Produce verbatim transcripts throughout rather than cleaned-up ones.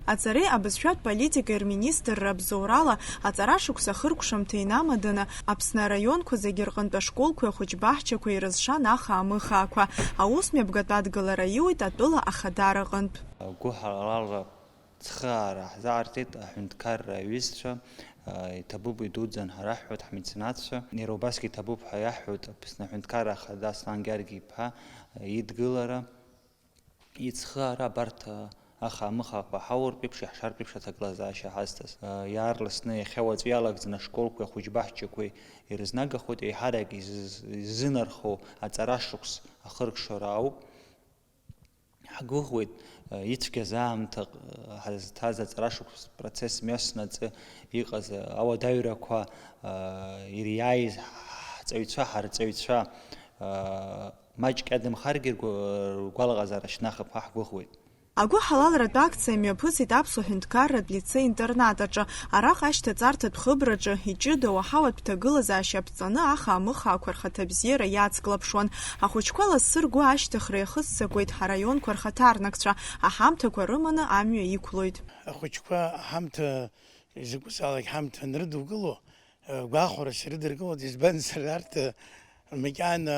Аҵареи абызшәатә политикеи рминистрра абзоурала аҵара шықәса ахыркәшамҭа инамаданы, Аԥсны араионқәа зегьы рҟынтә ашколқәеи ахәыҷбаҳчақәеи ирызшан аха-амыхаақәа. Аус мҩаԥгатә адгылара иуит атәыла ахадара аҟынтә. Гәыҳалалра цхыраара ҳзаарҵеит аҳәынҭқарра аҩызцәа, иҭабуп, идуӡӡан ҳәа раҳҳәоит ҳмеценатцәа. Иара убасгьы иҭабуп ҳәа иаҳҳәоит Аԥсны аҳәынҭқарра ахада Аслан Гьаргь-иԥа идгылара. Ицхыраара абарҭ аха-амыхаақәа ҳауртә еиԥш, иаҳшартә еиԥш аҭагылазаашьа ҳазҭаз. Иаарласны иахьа уаҵәы иалагӡаны ашколқәеи ахәыҷбаҳчақәеи ирызнагахоит, еиҳарак изыз-, иззынархоу аҵара шықәс ахыркәшара ауп. Ҳгәыӷуеит, ицәгьаз аамҭа ҳазҭаз аҵара шықәс процесс мҩаснаҵы иҟаз ауадаҩрақәа, ириааиз ҳҵаҩцәа, ҳарҵаҩцәа, маҷк иадамхаргьы ргәы-, ргәалаҟазаара шьҭнахып ҳәа ҳгәыӷуеит. Агәыҳалалратә акциа мҩаԥысит Аԥсуа ҳәынҭқарратә лицеи-интернат аҿы. Араҟа ашьҭаҵарҭатә хыбраҿы иҷыдоу аҳауатә ҭагылазаашьа аԥҵаны аха-амыхаақәа рхаҭабзиара иацклаԥшуан. Ахәыҷқәа лассы ргәы ашьҭыхра иахыццакуеит ҳараионқәа рхаҭарнакцәа, аҳамҭақәа рыманы амҩа иқәлоит. Ахәыҷқәа аҳамҭа, изакәызаалак ҳамҭа анрыдукыло, гәахәарас ирыдыркылоит, избанзар, арҭ макьана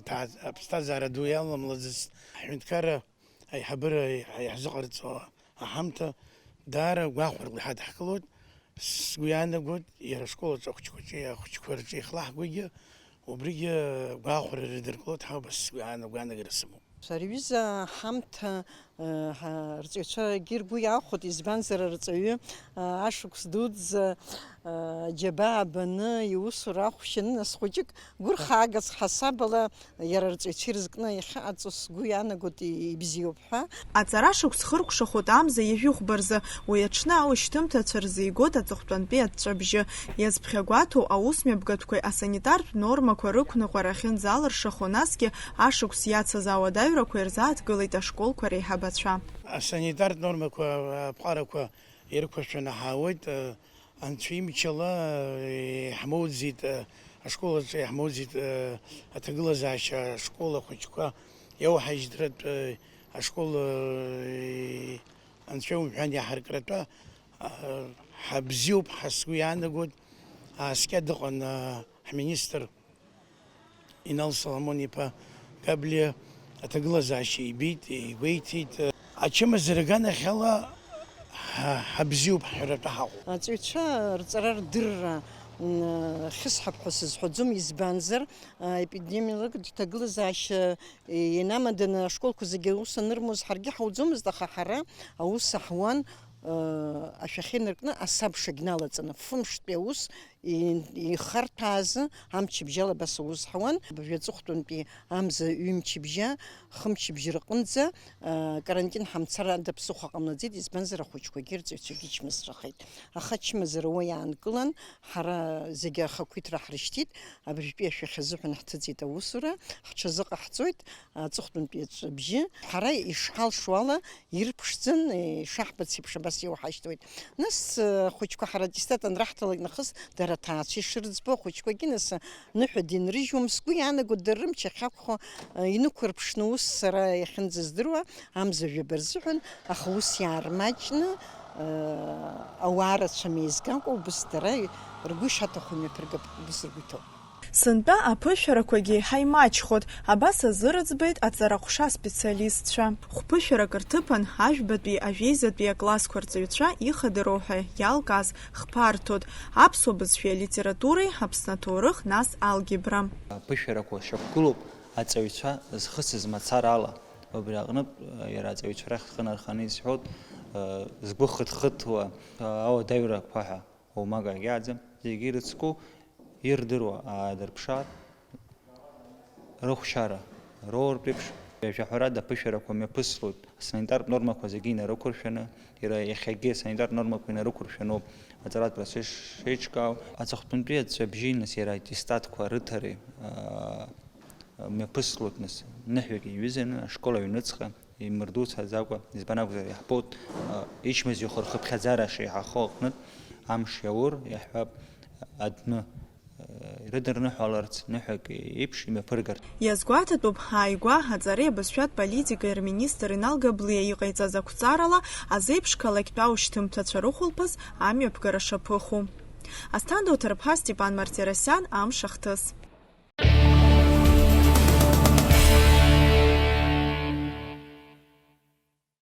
ҭаа-, аԥсҭазаара ду иаламлаӡацт. Ҳҳәынҭқарра аиҳабыра иаҳзыҟарҵо аҳамҭа даара гәахәарала иҳадҳкылоит. Сгәы иаанагоит, иара ашкол аҿы ахәыҷқәа рҿы, ахәыҷқәа рҿы ихлаҳгогьы, убригьы гәахәара ирыдыркылоит ҳәа убас сгәы иаанагоит, агәаанагара сымоуп. Ари аҩыза аҳамҭа, э, ҳа-, рҵаҩцәагьы ргәы иахәоит, избанзар, арҵаҩы, э, ашықәс дуӡӡа, э, џьабаа баны, иусура ахәшьаны, нас хәыҷык гәырхаагас ҳасабала иара арҵаҩцәа ирызкны иахьыҟаҵо сгәы иаанагоит, и-, ибзиоуп ҳәа. Аҵара шықәс хыркәшахоит амза ҩажәихәба рзы, уи аҽны аушьҭымҭацәа рзы игоит аҵыхәтәантәи аҵәҵәабжьы. Иазԥхьагәаҭоу аус мҩаԥгатәқәеи асанитартә нормақәа рықәныҟәара ахьынӡалыршахо, насгьы ашықәс иацыз ауадаҩрақәа ирзааҭгылеит ашколқәа реиҳабацәа. Асанитартә нормақәа аԥҟарақәа ирықәыршәаны ҳаауеит. Анцәа имчала, э, иаҳмоуӡеит, э, ашкол аҿы иаҳмоуӡеит, э, аҭагылазаашьа ашкол ахәыҷқәа иауҳажьдратә, э, ашкол, э, анцәа иумҳәан иаҳаркратәы, э, ҳабзиоуп ҳәа сгәы иаанагоит. Ааскьа дыҟан, э, ҳминистр Инал Соломон-иԥа Габлиа аҭагылазаашьа ибеит, игәеиҭеит. Ачымазара аганахьала ҳа-, ҳабзиоуп ҳҳәаратәы ҳаҟоуп. Аҵаҩцәа рҵара рдырра, м, хьысҳап ҳәа сызҳәаӡом, избанзар, а, епидемиологтә ҭагылазаашьа, е, ианамаданы ашколқәа зегьы аус анырмоз ҳаргьы ҳауӡомызт, аха ҳара аус аҳуан, а, ашәахьа инаркны асабшагь налаҵаны, фымштәи аус и-, ихарҭәаазы амчыбжьала абас аус ҳауан. Абыржәы аҵыхәтәантәи амза ҩымчыбжьа, хымчыбжь рҟынӡа, а, карантин ҳамцар ада ԥсыхәа ҟамлаӡеит, избанзар, ахәыҷқәагьы рҵаҩцәагьы чмазарахеит. Аха ачымазара уа иаанкылан, ҳара зегьы ахақәиҭра ҳрышьҭит, абыржәтәи ашәахьа азыҳәан ҳҭыҵит аусура, ҳҽазыҟаҳҵоит, аҵыхәтәантәи аҵәҵәабжьы. Ҳара ишҳалшо ала, ирԥшӡан, ишаҳбац еиԥш абас иоуҳашьҭуеит. Нас, э, ахәыҷқәа ҳара аттестат анраҳҭалак нахыс, дара аҭаацәа ишырӡбо, ахәыҷқәагьы нас ныҳәа динрыжьуам, сгәы иаанаго, дара рымч ахьақәхо, э, инықәырԥшны ус сара иахьынӡаздыруа, амза жәаба рзыҳәан, аха ус иаармаҷны, э, ауаа рацәа меизгакәа, убыс дара ргәы ишаҭаху имҩаԥыргап, убыс ргәы иҭоуп. Сынтәа аԥышәарақәагьы еиҳа имаҷхоит, абас азы рыӡбеит аҵараҟәша специалистцәа. Хәԥышәарак рҭыԥан, ажәбатәи ажәеизатәи аклассқәа рҵаҩцәа ихадыроу ҳәа иалкааз хԥа рҭоит, аԥсуа бызшәеи алитературеи, Аԥсны аҭоурых, нас алгебра. Аԥышәарақәа шьақәгылоуп аҵаҩцәа зхысыз мацара ала. Убри аҟнытә, иара аҵаҩцәа рахь схы нарханы исҳәоит, згәы хыҭхыҭуа ауадаҩрақәа ҳәа. Оумак агьааӡам, зегьы ирыцку ирдыруа аадырԥшаар, рыхәшьара роуртә еиԥш, ҩажәа ҳәарада аԥышәарақәа мҩаԥыслоит, асанитартә нормақәа зегьы инарықәыршәаны, иара иахьагьы асанитартә нормақәа инарықәыршәаноуп аҵаратә процесс шеиҿкаау. Аҵыхәтәантәи аҵәҵәабжьи, нас, иара аттестатқәа рыҭареи, аа, мҩаԥыслоит, нас, ныҳәак иҩызаны ашкол аҩныҵҟа. Имырдуцаӡакәа, избан акәзар, иаҳбоит, а, ичмазаҩхо рхыԥхьаӡара шеиҳахо аҟнытә, амш иаур, иаҳҳәап, адәны, а, рыдырныҳәаларц ныҳәак еиԥш имҩаԥыргарц. Иазгәаҭатәуп, ааигәа аҵареи абызшәатә политикеи рминистр Инал Габлиа иҟаиҵаз ақәҵарала, азеиԥш қалақьтәи аушьҭымҭацәа рыхәылԥаз амҩаԥгара шаԥыху. Асҭанда Уҭарԥҳа, Степан Мартиросиан, Амш ахҭыс.